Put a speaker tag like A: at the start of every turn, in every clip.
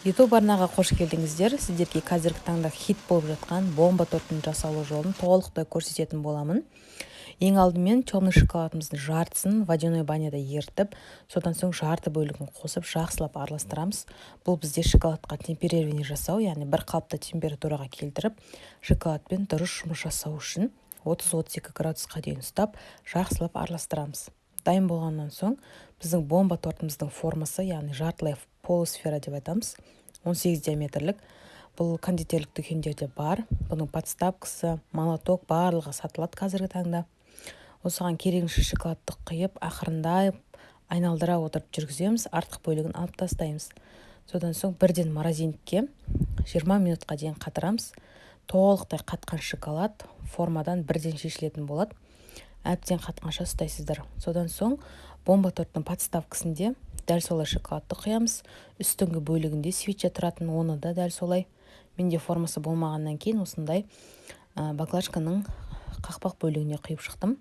A: YouTube арнаға қош келдіңіздер! Сіздерге қазіргі таңда хит болып жатқан бомба тортының жасалу жолын толықтай көрсететін боламын. Ең алдымен темный шоколадымыздың жартысын водяной баняда ерітіп, содан соң жарты бөлігін қосып, жақсылап араластырамыз. Бұл бізде шоколадқа темперирование жасау, яғни бір қалыпты температураға келтіріп, шоколадпен дұрыс жұмыс жасау үшін 30-32 градусқа дейін ұстап, жақсылап араластырамыз. Дайын болғаннан соң біздің бомба тортымыздың формасы, яғни жартылай полусфера деп айтамыз, 18 диаметрлік. Бұл кондитерлік дүкендерде бар. Бұның подставкасы, молоток, барлығы сатылады қазіргі таңда. Осыған керегінше шоколадты құйып, ақырындап айналдыра отырып жүргіземіз, артық бөлігін алып тастаймыз. Содан соң бірден морозильникке 20 минутқа дейін қатырамыз. Толықтай қатқан шоколад формадан бірден шешілетін болады. Әбден қатқанша ұстайсыздар. Содан соң бомба торттың подставкасінде дәл солай шоколадты құямыз. Үстіңгі бөлігінде свеча тұратын, оны да дәл солай. Менде формасы болмағаннан кейін осындай баклажканың қақпақ бөлігіне құйып шықтым.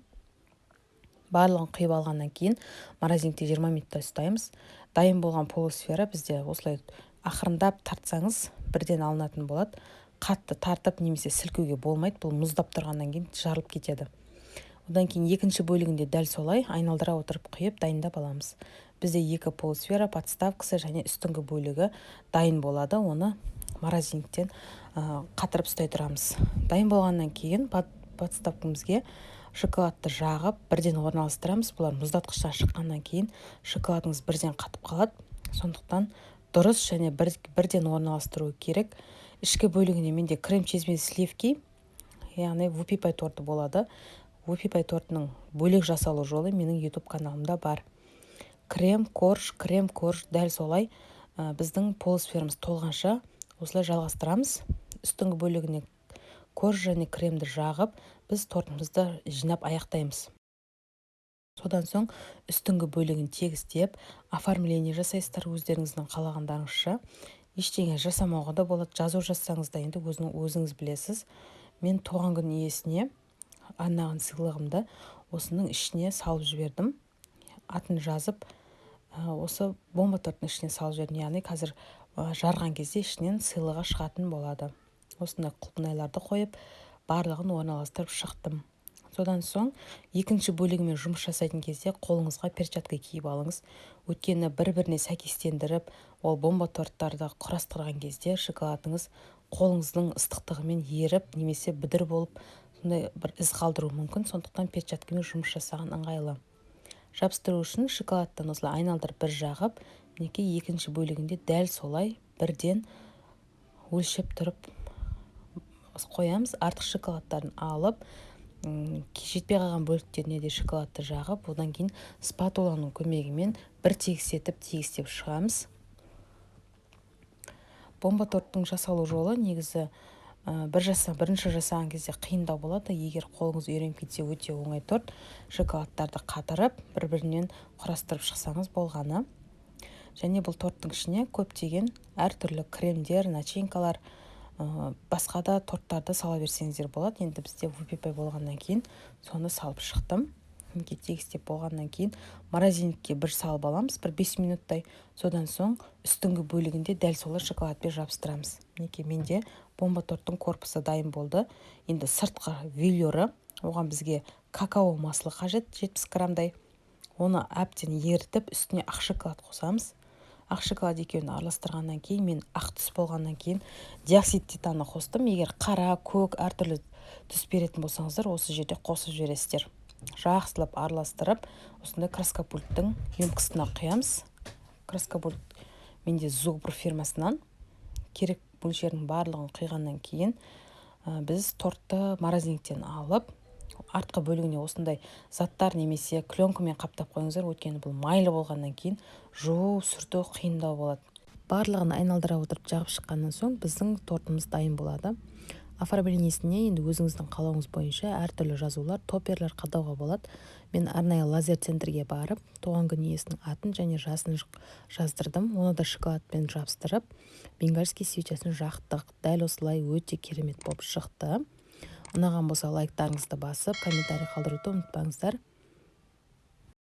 A: Барлығын құйып алғаннан кейін морозильникте 20 минуттай ұстаймыз. Дайын болған полусфера бізде осылай ақырындап тартсаңыз, бірден алынатын болады. Қатты тартып немесе сілкуге болмайды, бұл мұздап тұрғаннан кейін жарылып кетеді. Одан кейін екінші бөлігінде дәл солай айналдыра отырып құйып, дайындап аламыз. Бізде екі полусфера, подставкасы және үстіңгі бөлігі дайын болады. Оны морозильниктен қатырып ұстай тұрамыз. Дайын болғаннан кейін подставкамызге шоколадты жағып, бірден орналастырамыз. Бұлар мұздатқыштан шыққаннан кейін шоколадыңыз бірден қатып қалады, сондықтан дұрыс және бірден орналастыру керек. Ішкі бөлігіне менде крем чиз бен сливки, яғни вупи пай торты болады. Вупи пай тортының бөлек жасалу жолы менің YouTube каналымда бар. Крем, корж, крем, корж, дәл солай біздің полусферамыз толғанша осылай жалғастырамыз. Үстіңгі бөлігіне корж және кремді жағып, біз тортымызды жинап аяқтаймыз. Содан соң үстіңгі бөлігін тегістеп, оформление жасайсыздар өздеріңіздің қалағандарыңызша. Ештеңе жасамауға да болады, жазу жазсаңыз да, енді өзіңіз білесіз. Мен туған күн иесіне арнаған сыйлығымды осының ішіне салып жібердім. Атын жазып, осы бомба торттың ішіне салып жібердім, яғни қазір жарған кезде ішінен сыйлығы шығатын болады. Осындай құлпынайларды қойып, барлығын орналастырып шықтым. Содан соң екінші бөлігімен жұмыс жасайтын кезде қолыңызға перчатка киіп алыңыз, өйткені бір біріне сәйкестендіріп, ол бомба торттарды құрастырған кезде шоколадыңыз қолыңыздың ыстықтығымен еріп немесе бүдір болып, сондай бір із қалдыруы мүмкін. Сондықтан перчаткамен жұмыс жасаған ыңғайлы. Жабыстыру үшін шоколадтан осылай айналдырып бір жағып, мінекей, екінші бөлігінде дәл солай бірден өлшеп тұрып қоямыз. Артық шоколадтарын алып, жетпей қалған бөліктеріне де шоколадты жағып, одан кейін спатуланың көмегімен бір тегістетіп, тегістеп шығамыз. Бомба торттың жасалу жолы негізі бірінші жасаған кезде қиындау болады. Егер қолыңыз үйреніп кетсе, өте оңай торт. Шоколадтарды қатырып, бір бірінен құрастырып шықсаңыз болғаны. Және бұл торттың ішіне көптеген әртүрлі кремдер, начинкалар, басқа да торттарды сала берсеңіздер болады. Енді бізде вупи болғаннан кейін соны салып шықтым. Мінекей, тегістеп болғаннан кейін морозильникке бір салып аламыз бір 5 минуттай. Содан соң үстіңгі бөлігінде дәл солай шоколадпен жабыстырамыз. Мінекей, менде бомба торттың корпусы дайын болды. Енді сыртқы велюрі, оған бізге какао масло қажет, 70 граммдай. Оны әбден ерітіп, үстіне ақ шоколад қосамыз. Ақ шоколад екеуін араластырғаннан кейін, мен ақ түс болғаннан кейін диоксид титаны қостым. Егер қара, көк, әртүрлі түс беретін болсаңыздар, осы жерде қосып жібересіздер. Жақсылап араластырып, осындай краскопульттің емкостына құямыз. Краскопульт менде Зубр фирмасынан. Керек мөлшерінің барлығын құйғаннан кейін біз тортты морозильниктен алып, артқы бөлігіне осындай заттар немесе пленкамен қаптап қойыңыздар, өйткені бұл майлы болғаннан кейін жуу, сүрту қиындау болады. Барлығын айналдыра отырып жағып шыққаннан соң біздің тортымыз дайын болады. Оформлениесіне енді өзіңіздің қалауыңыз бойынша әртүрлі жазулар, топперлер қадауға болады. Мен арнайы лазер центрге барып, туған күн иесінің атын және жасын жаздырдым. Оны да шоколадпен жабыстырып, бенгальский свечасын жақтық. Дәл осылай өте керемет болып шықты. Ұнаған болса, лайктарыңызды басып, комментарий қалдыруды ұмытпаңыздар.